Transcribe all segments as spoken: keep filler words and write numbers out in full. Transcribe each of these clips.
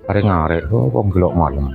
Parèng arè', oh, kong ghellu' malem.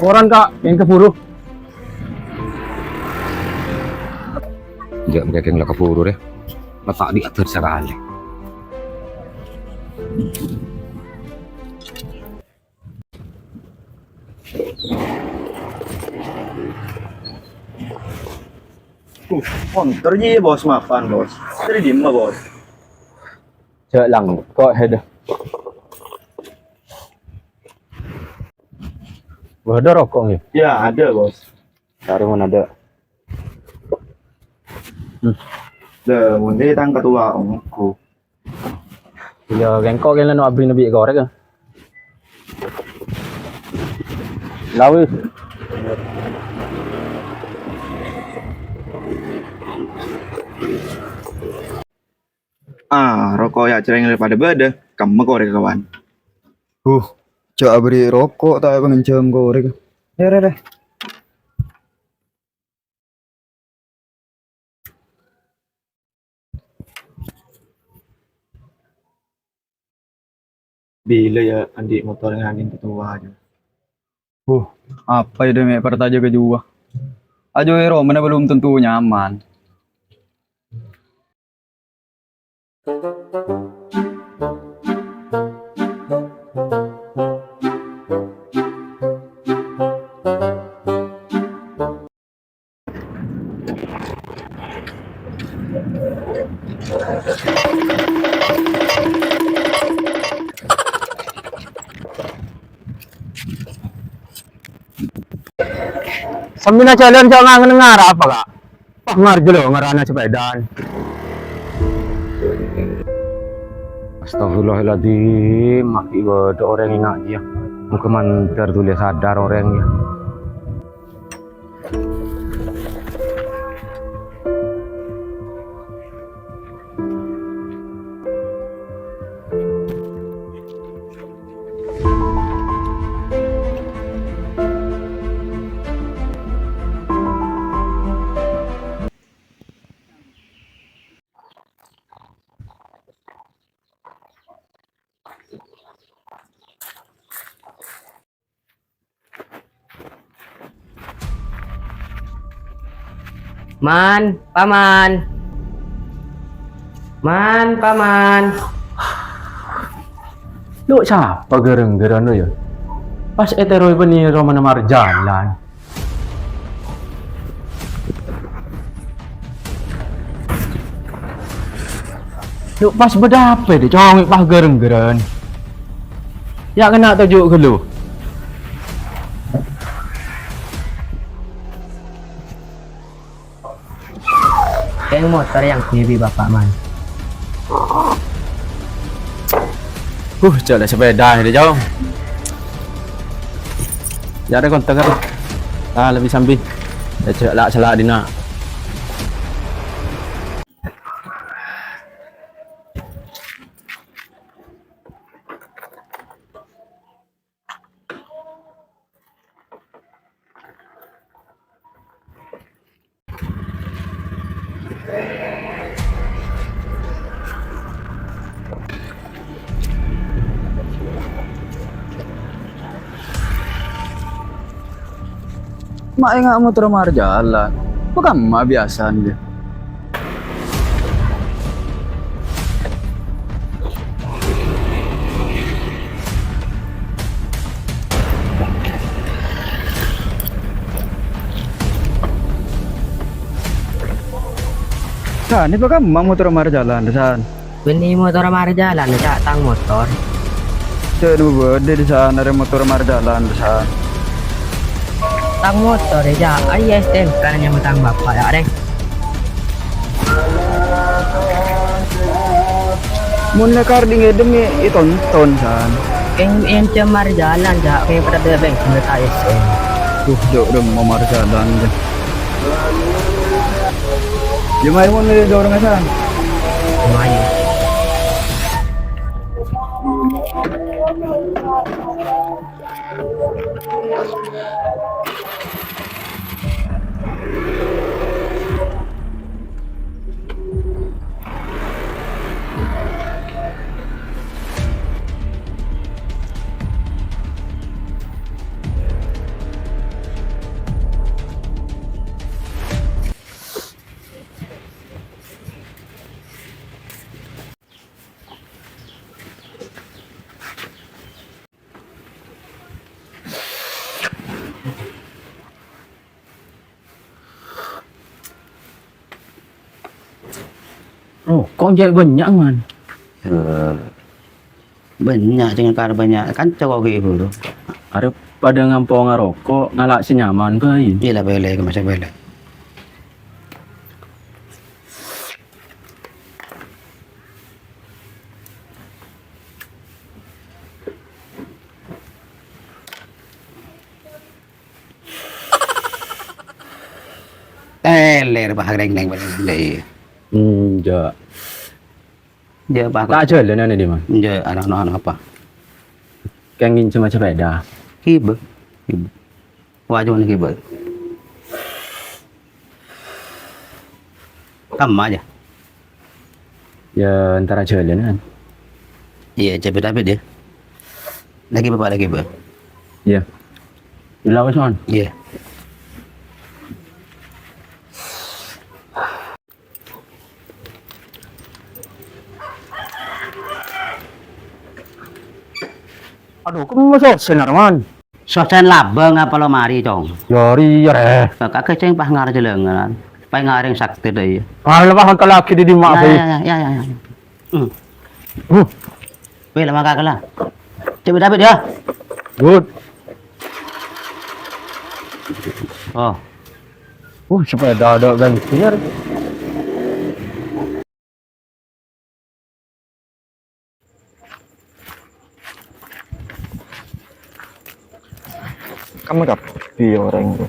Koran, Ka', yang keburu. Jhâ' mèkkèr la keburu rè. Mata' di atas sekali. Uh, montor ji, Bos, mapan, Bos. Dari dimma, Bos? Jhâ' langko', hèdâ. Bâdâ roko' ngghi? Ya, ada, Bos. Sarungan ada. Hmm. Lah, mon dâ' tang katowa ongghu. Iyâ, kèngko' kèngèng no abdhina bi' korèk, yâ. Lawis. Ah, roko' yâ' cerrèng padâ bâdâ. Kemma korèk, kawan. Huh, jhâ' abherri' roko' ta' èpangenjhâm korèk. Yâ, rè, rè. Bilâ yâ andi' motor ngangèn katowa jâ. Huh, apa yâ dâ' mè' partajâ ka jâwâ? Ajâwâ è romana belum tentu nyaman. Sampèyan jhâlân jhâ' ngangen ngara apa, Ka'? Wah, ngarjâ lo, ngarana sepèdaan. Astagfirullahaladzim, ma' ghi' bâdâ orèng enga' jiyâ. Moghâ mandhâr dhuli sadar orèng, yâ. Man, Paman. Man, Paman. Lo, sapa ghârâng-ghârâng lo, yâ? Pas èterrowè bânnè romana marjhâlân. Lo, pas bâdâ apa dâ' congè' pas ghârâng-ghârâng? Yâ, kèng toju' ghâllu. Kèng motor yang dibi' Bapa', Man. Huh, jhâ' la sepèda dâ', Cong. Jhâ' rè kontak, ah, lebbi sambi. Jhâ' la sala' dinna'. Ma' enga' motor marjhâlân. Pakamma biyasana, yâ. San, pakamma motor marjhâlân, San? Bânnè motor marjhâlân, Cak, tang motor. Cè' nu bâdâ dâ' san arè motor marjhâlân, San. Tang motor, yâ, Cak. Ayo, S T N K nyama tang bapa', yâ, rè. Mon la karding è dâmma ètonton, San. Kèng ènjhâm marjhâlân, Cak. Kèng padâ beng, bengkeng ka S M. Duh, jhâ' dâmma marjhâlân, jhâ'. Gimana mon le dorong asan? Lumayan. Oh, kok cè' bânnya', Man? Eh, bânnya', cè' kar bânnya'. Kan cowok ghi' buru. Arè padâ ngamponga roko', ngala' sè nyaman bhâi. Iyâ la, pèlè, masa pèlè. Teler, Pak, reng-reng, Pak. Iya, iya. Enjâ'. Enjâ', Pak. Ta' jhâlânan, Di, Man. Enjâ', ana, ana, ana apa? Kèng ngènjhâm sepèda. Ghibâ. Ghibâ. Wah, cuma ghibâ. Kamma, yâ? Yâ, entara jhâlânan. Iyâ, cepet abit, yâ. Lagi, Bapak, lagi, Pak. Iyâ. Ella wis, Man. Iyâ. Adu, kemma sosen, Arman? Sosen labâng apa lo mari, Cong? Yâ, rèya, rè. Kagak, Cong, pas ngarjhâlângan. Pas ngarèng sakti dâ' iyâ. Kalau pas engko' lagi di Dimak, ya, Bhi. Ya, ya, ya, ya, ya. Hmm. Huh. Weh, lama kagak lah. Cepet dapet, ya. Good. Oh. Uh, sepeda ada gantinya. Kamu kapi orang itu?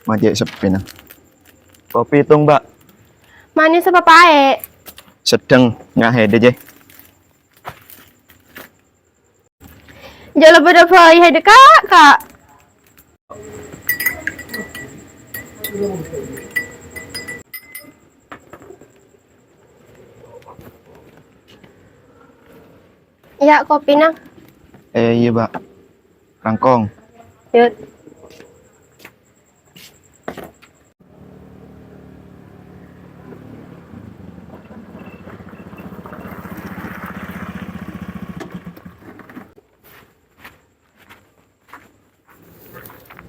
Macet sepi nah. Kopi itu, Mbak. Manis apa pahit? Sedang, nggak ada, Jeh. Jala bâdâ bhâi hèdhâ, Ka', Ka'. Iyâ, kopina. Eh, iyâ, Pak. Rangkong. Yut.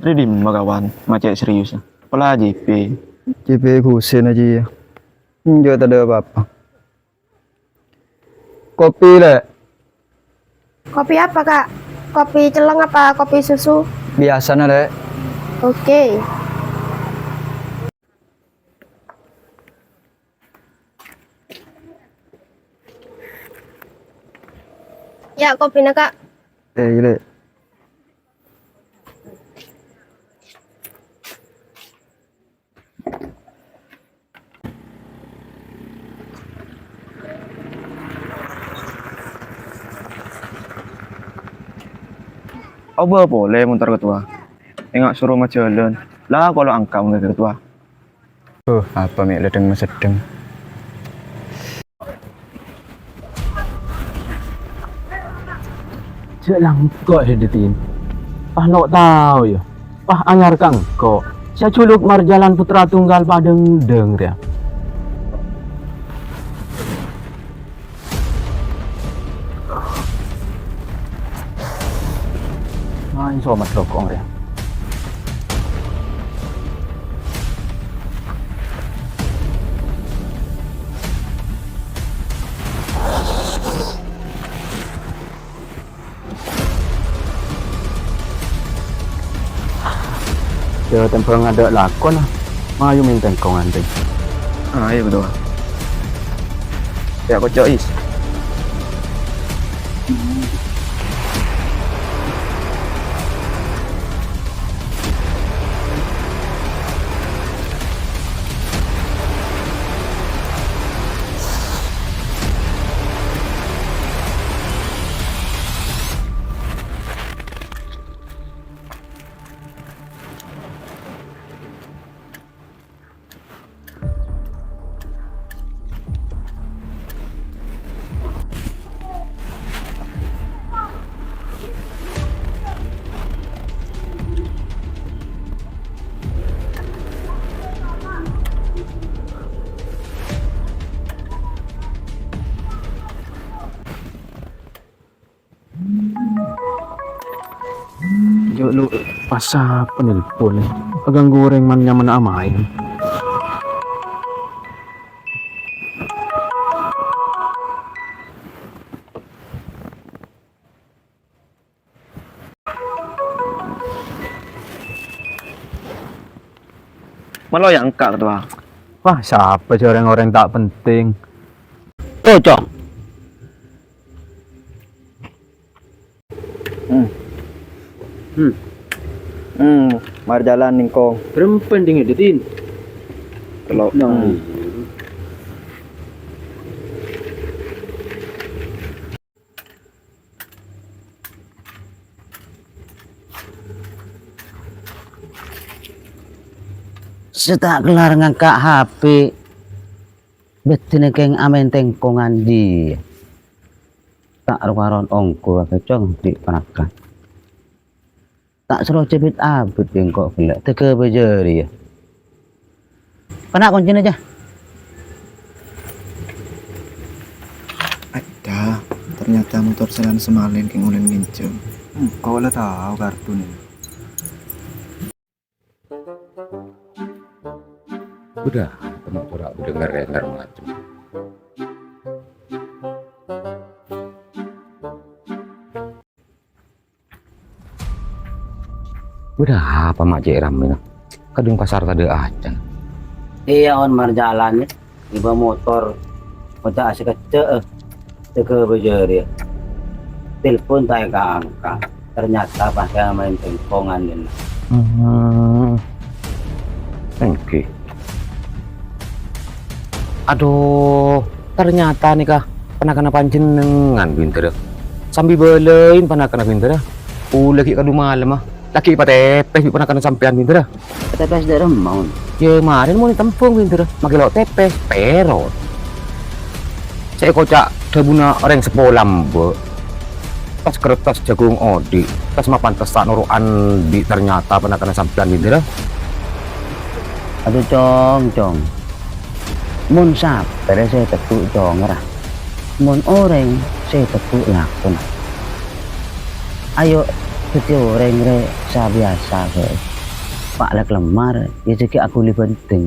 Rè dimma, kawan? Macet serius. Apalah J P? J P Husin aja ya. Enjâ' tadâ' apa-apa. Kopi, Lè'. Kopi apa, Ka'? Kopi celleng apa kopi susu? Biasana, Lè'. Oke. Ya, kopina, Ka'. Eh, iyâ, Lè'. Obâ polè montor ketua. Enga' soro majhâlân. La, kolo angka' montor ketua. Uh, apa mè' lèdheng maseddheng? Jhâ' langko' hèdhâ, Tin. Pas lo' tao, yâ. Pas anyar ka engko'. Sè ajhuluk marjhâlân putra tunggal padhângdhâng, rèya. Main somat rokok, rèya. Yâ, tèmbhâng adâ' lakona. Mayu mèntèng kong antèng. Ah, iyâ, betul. Yâ, kocok, Is. Lu, pas sapa nelpon? Aganggu orèng man-nyamanna amaèn. Malah yang angkat tuh, ah. Wah, sapa sih orang-orang tak penting? Tuh, Cong. Hmm. Hmm. Hmm, mar jalan nèng kong. Berempen dingin, Din. Kalau, nah, hmm. Sè ta' kellar ngangka' H P, bâddhina kèng amèntèng kongan jiyâ. Ta' ro-karon ongghu akècong bi' panaka. Ta' soro jâbit abit bi' engko' ghellâ', dâgâ bâjâ rèya. Kèna koncèna, Cah. Adâ, ternyata motor sè lan sè malèn kèng ollè ngènjhâm. Engko' la tao kartona. Udah, temen pura udah ngereler macem. Udah apa ma' cè' ramèna? Kadhung pasar tadâ' acan. Iyâ, on mar jalan, yâ. Ngibâ motor, ngoca' sakejjhâ', eh. Dâgâ bâjâ rèya. Telpon ta' èka-angka. Ternyata pas maèn tèngkongan, Din. Hmm. Èngghi. Adhu, ternyata nèka panakanna panjhennengngan, Bindârâ. Sambi bâlâi panakanna, Bindârâ. Kaulâ ghi' kadhu malem, ah. Laghi' èpatèpès bi' panakanna sampèyan, Bindârâ. Èpatèpès dâ' remma, On? Yâ, marèn mon ètembhung, Bindârâ. Makè lo' tèpès, pèrot. Sè èkoca' dhâbuna orèng sepola, Mbok. Tas kertas jagung odi', tas mapan tessa' noro'an bi' ternyata panakanna sampèyan, Bindârâ. Adhu, Cong, Cong. Mon sapè rè sè ètegghu' congèrra, mon orèng sè ètegghu' lakona. Ayo, dhâddhi orèng rè sabiyasa bhâi. Pa' lèk lemmar, yâ jâgâ aghuli bhândheng.